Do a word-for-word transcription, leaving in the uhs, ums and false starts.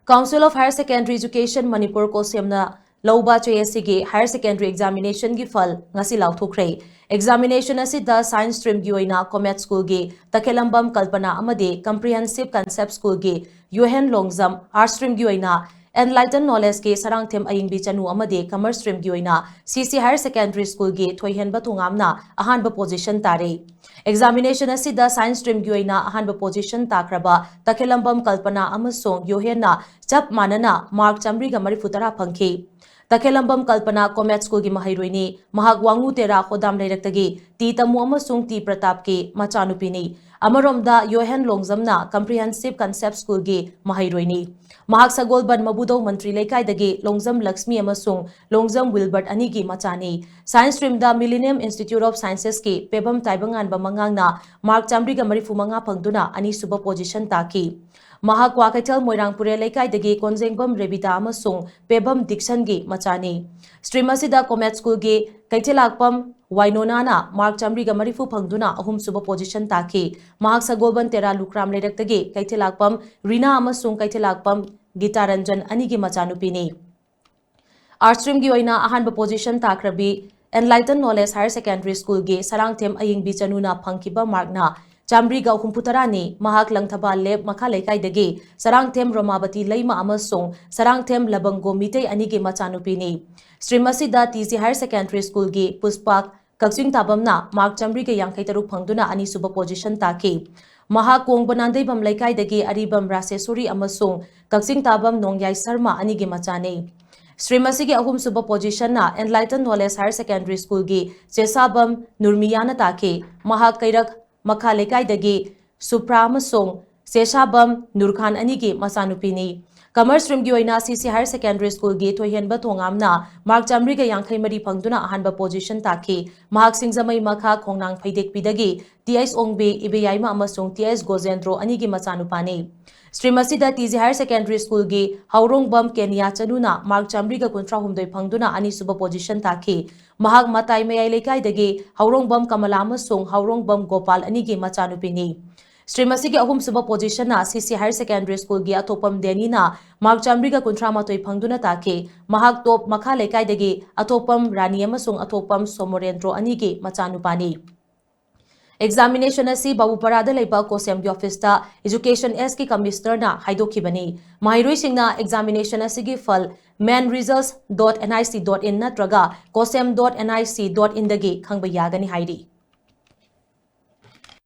Council of Higher Secondary Education Manipur, COHSEM ꯅ ꯂꯧꯕ ꯆꯦ ꯑꯁꯤꯒꯤ Higher Secondary Examination ꯒꯤ ꯐꯜ ꯉꯁꯤ ꯂꯥꯎꯊꯣꯛꯈ꯭ꯔꯦ꯫ Examination ꯑꯁꯤꯗ Science Stream ꯒꯤ ꯑꯣꯏꯅ COMET School ꯒꯤ ꯇꯈꯦꯂꯝꯕꯝ ꯀꯜꯄꯅꯥ ꯑꯃꯗꯤ Comprehensive Concept School ꯒꯤ ꯌꯣꯍꯦꯟ ꯂꯣꯡꯖꯝ, Arts Stream ꯒꯤ ꯑꯣꯏꯅ Enlighten Knowledge ꯀꯤ ꯁꯔꯥꯡꯊꯦꯝ ꯑꯌꯤꯡꯕꯤ ꯆꯅꯨ ꯑꯃꯗꯤ Commerce Stream ꯒꯤ ꯑꯣꯏꯅ CC Higher Secondary School ꯒꯤ ꯊꯣꯏꯍꯦꯟꯕ ꯊꯣꯉꯥꯝꯅ ꯑꯍꯥꯟꯕ position ꯇꯥꯔꯦ꯫ Examination ꯑꯁꯤꯗ Science Stream ꯒꯤ ꯑꯣꯏꯅ ꯑꯍꯥꯟꯕ position ꯇꯥꯈ꯭ꯔꯕ ꯇꯈꯦꯂꯝꯕꯝ ꯀꯜꯄꯅꯥ ꯑꯃꯁꯨꯡ ꯌꯣꯍꯦꯟꯅ ꯆꯞ ꯃꯥꯟꯅꯅ mark ꯆꯥꯃꯔꯤꯒ ꯃꯔꯤꯐꯨ ꯇꯔꯥ ꯐꯪꯈꯤ꯫ ꯇꯈꯦꯂꯝꯕꯝ ꯀꯜꯄꯅꯥ COMET School ꯒꯤ ꯃꯍꯩꯔꯣꯏꯅꯤ꯫ ꯃꯍꯥꯛ ꯋꯥꯉꯨ ꯇꯦꯔꯥ ꯈꯣꯗꯥꯝ ꯂꯩꯔꯛꯇꯒꯤ ꯇꯤ ꯇꯃꯨ ꯑꯃꯁꯨꯡ ꯇꯤ ꯄ꯭ꯔꯇꯥꯞꯀꯤ ꯃꯆꯥꯅꯨꯄꯤꯅꯤ꯫ ꯑꯃꯔꯣꯝꯗ ꯌꯣꯍꯦꯟ ꯂꯣꯡꯖꯝꯅ Comprehensive Concept School ꯒꯤ ꯃꯍꯩꯔꯣꯏꯅꯤ꯫ ꯃꯍꯥꯛ ꯁꯒꯣꯜꯕꯟ ꯃꯕꯨꯗꯧ ꯃꯟꯇ꯭ꯔꯤ ꯂꯩꯀꯥꯏꯗꯒꯤ ꯂꯣꯡꯖꯝ ꯂꯛꯁꯃꯤ ꯑꯃꯁꯨꯡ ꯂꯣꯡꯖꯝ ꯋꯤꯜꯕꯔꯠ ꯑꯅꯤꯒꯤ ꯃꯆꯥꯅꯤ꯫ Science Stream the Millennium Institute of Sciences ꯀꯤ ꯄꯦꯕꯝ ꯇꯥꯏꯕꯉꯥꯟꯕ ꯃꯉꯥꯡꯅ mark ꯆꯥꯃꯔꯤꯒ ꯃꯔꯤꯐꯨ ꯃꯉꯥ ꯐꯪꯗꯨꯅ ꯑꯅꯤꯁꯨꯕ position ꯇꯥꯈꯤ꯫ ꯃꯍꯥꯛ ꯀ꯭ꯋꯥꯀꯩꯊꯦꯜ ꯃꯣꯏꯔꯥꯡ ꯄꯨꯔꯦꯜ ꯂꯩꯀꯥꯏꯗꯒꯤ ꯀꯣꯟꯖꯦꯡꯕꯝ ꯔꯦꯕꯤꯇꯥ ꯑꯃꯁꯨꯡ ꯄꯦꯕꯝ ꯗꯤꯛꯁꯟꯒꯤ ꯃꯆꯥꯅꯤ꯫ Stream ꯑꯁꯤꯗ COMET School ꯒꯤ ꯀꯩꯊꯦꯜꯂꯥꯛꯄꯝ ꯋꯥꯏꯅꯣꯅꯥꯅ mark ꯆꯥꯃꯔꯤꯒ ꯃꯔꯤꯐꯨ ꯐꯪꯗꯨꯅ ꯑꯍꯨꯝꯁꯨꯕ position ꯇꯥꯈꯤ꯫ ꯃꯍꯥꯛ ꯁꯒꯣꯜꯕꯟ ꯇꯦꯔꯥ ꯂꯨꯀ꯭ꯔꯥꯝ ꯂꯩꯔꯛꯇꯒꯤ ꯀꯩꯊꯦꯜꯂꯥꯛꯄꯝ ꯔꯤꯅꯥ ꯑꯃꯁꯨꯡ ꯀꯩꯊꯦꯜꯂꯥꯛꯄꯝ ꯒꯤꯇꯥꯔꯟꯖꯟ ꯑꯅꯤꯒꯤ ꯃꯆꯥꯅꯨꯄꯤꯅꯤ꯫ Arts Stream ꯒꯤ ꯑꯣꯏꯅ ꯑꯍꯥꯟꯕ position ꯇꯥꯈ꯭ꯔꯕꯤ Enlighten Knowledge Higher Secondary School ꯒꯤ ꯁꯔꯥꯡꯊꯦꯝ ꯑꯌꯤꯡꯕꯤ ꯆꯅꯨꯅ ꯐꯪꯈꯤꯕ mark ꯅ ꯆꯥꯃꯔꯤꯒ ꯍꯨꯝꯐꯨ ꯇꯔꯥꯅꯤ꯫ ꯃꯍꯥꯛ ꯂꯪꯊꯕꯥꯜ ꯂꯦꯞ ꯃꯈꯥ ꯂꯩꯀꯥꯏꯗꯒꯤ ꯁꯔꯥꯡꯊꯦꯝ ꯔꯣꯃꯥꯕꯇꯤ ꯂꯩꯃ ꯑꯃꯁꯨꯡ ꯁꯔꯥꯡꯊꯦꯝ ꯂꯕꯪꯒꯣ ꯃꯤꯇꯩ ꯑꯅꯤꯒꯤ ꯃꯆꯥꯅꯨꯄꯤꯅꯤ꯫ Stream ꯑꯁꯤꯗ T G Higher Secondary School ꯒꯤ ꯄꯨꯁꯄꯥ ꯀꯛꯆꯤꯡ ꯇꯥꯕꯝꯅ mark ꯆꯥꯃꯔꯤꯒ ꯌꯥꯡꯈꯩ ꯇꯔꯨꯛ ꯐꯪꯗꯨꯅ ꯑꯅꯤꯁꯨꯕ position ꯇꯥꯈꯤ꯫ ꯃꯍꯥꯛ ꯀꯣꯡꯕ ꯅꯥꯟꯗꯩꯕꯝ ꯂꯩꯀꯥꯏꯗꯒꯤ ꯑꯔꯤꯕꯝ ꯔꯥꯁꯦꯁꯣꯔꯤ ꯑꯃꯁꯨꯡ ꯀꯛꯆꯤꯡ ꯇꯥꯕꯝ ꯅꯣꯡꯌꯥꯏ ꯁꯔꯃ ꯑꯅꯤꯒꯤ ꯃꯆꯥꯅꯤ꯫ Stream ꯑꯁꯤꯒꯤ ꯑꯍꯨꯝꯁꯨꯕ position ꯅ Enlighten Knowledge Higher Secondary School ꯒꯤ ꯆꯦꯁꯥꯕꯝ ꯅꯨꯔꯃꯤꯌꯥꯅ ꯇꯥꯈꯤ꯫ ꯃꯍꯥꯛ ꯀꯩꯔꯛ ꯃꯈꯥ ꯂꯩꯀꯥꯏꯗꯒꯤ ꯁꯨꯄ꯭ꯔꯥ ꯑꯃꯁꯨꯡ ꯆꯦꯁꯥꯕꯝ ꯅꯨꯔꯈꯥꯟ ꯑꯅꯤꯒꯤ ꯃꯆꯥꯅꯨꯄꯤꯅꯤ꯫ Commerce Stream ꯒꯤ ꯑꯣꯏꯅ ꯁꯤ ꯁꯤ Higher Secondary School ꯒꯤ ꯊꯣꯏꯍꯦꯟꯕ ꯊꯣꯉꯥꯝꯅ mark ꯆꯥꯃꯔꯤꯒ ꯌꯥꯡꯈꯩ ꯃꯔꯤ ꯐꯪꯗꯨꯅ ꯑꯍꯥꯟꯕ position ꯇꯥꯈꯤ꯫ ꯃꯍꯥꯛ ꯁꯤꯡꯖꯃꯩ ꯃꯈꯥ ꯈꯣꯡꯅꯥꯡ ꯐꯩꯗꯦꯛꯄꯤꯗꯒꯤ ꯇꯤ ꯑꯩꯆ ꯑꯣꯡꯕꯤ ꯏꯕꯦꯌꯥꯏꯃ ꯑꯃꯁꯨꯡ ꯇꯤ ꯑꯩꯆ ꯒꯣꯖꯦꯟꯗ꯭ꯔꯣ ꯑꯅꯤꯒꯤ ꯃꯆꯥꯅꯨꯄꯥꯅꯤ꯫ Stream ꯑꯁꯤꯗ T G Higher Secondary School ꯒꯤ ꯍꯧꯔꯣꯡꯕꯝ ꯀꯦꯅꯤꯌꯥ ꯆꯅꯨꯅ mark ꯆꯥꯃꯔꯤꯒ ꯀꯨꯟꯊ꯭ꯔꯥ ꯍꯨꯝꯗꯣꯏ ꯐꯪꯗꯨꯅ ꯑꯅꯤꯁꯨꯕ position ꯇꯥꯈꯤ꯫ ꯃꯍꯥꯛ ꯃꯇꯥꯏ ꯃꯌꯥꯏ ꯂꯩꯀꯥꯏꯗꯒꯤ ꯍꯧꯔꯣꯡꯕꯝ ꯀꯃꯂꯥ ꯑꯃꯁꯨꯡ ꯍꯧꯔꯣꯡꯕꯝ ꯒꯣꯄꯥꯜ ꯑꯅꯤꯒꯤ ꯃꯆꯥꯅꯨꯄꯤꯅꯤ꯫ Stream ꯑꯁꯤꯒꯤ ꯑꯍꯨꯝꯁꯨꯕ position ꯅ C C Higher Secondary School ꯒꯤ ꯑꯊꯣꯛꯄꯝ ꯗꯦꯅꯤꯅ mark ꯆꯥꯃꯔꯤꯒ ꯀꯨꯟꯊ꯭ꯔꯥ ꯃꯥꯊꯣꯏ ꯐꯪꯗꯨꯅ ꯇꯥꯈꯤ꯫ ꯃꯍꯥꯛ top ꯃꯈꯥ ꯂꯩꯀꯥꯏꯗꯒꯤ ꯑꯊꯣꯛꯄꯝ ꯔꯥꯅꯤ ꯑꯃꯁꯨꯡ ꯑꯊꯣꯛꯄꯝ ꯁꯣꯃꯣꯔꯦꯟꯗ꯭ꯔꯣ ꯑꯅꯤꯒꯤ ꯃꯆꯥꯅꯨꯄꯥꯅꯤ꯫ Examination ꯑꯁꯤ ꯕꯥꯕꯨꯄꯥꯔꯥꯗ ꯂꯩꯕ COHSEM ꯒꯤ office ꯇ Education S ꯀꯤ Commissioner ꯅ ꯍꯥꯏꯗꯣꯛꯈꯤꯕꯅꯤ꯫ ꯃꯍꯩꯔꯣꯏꯁꯤꯡꯅ examination ꯑꯁꯤꯒꯤ ꯐꯜ main results dot N I C dot in ꯅꯠꯇ꯭ꯔꯒ cosem dot N I C dot in ꯗꯒꯤ ꯈꯪꯕ ꯌꯥꯒꯅꯤ ꯍꯥꯏꯔꯤ꯫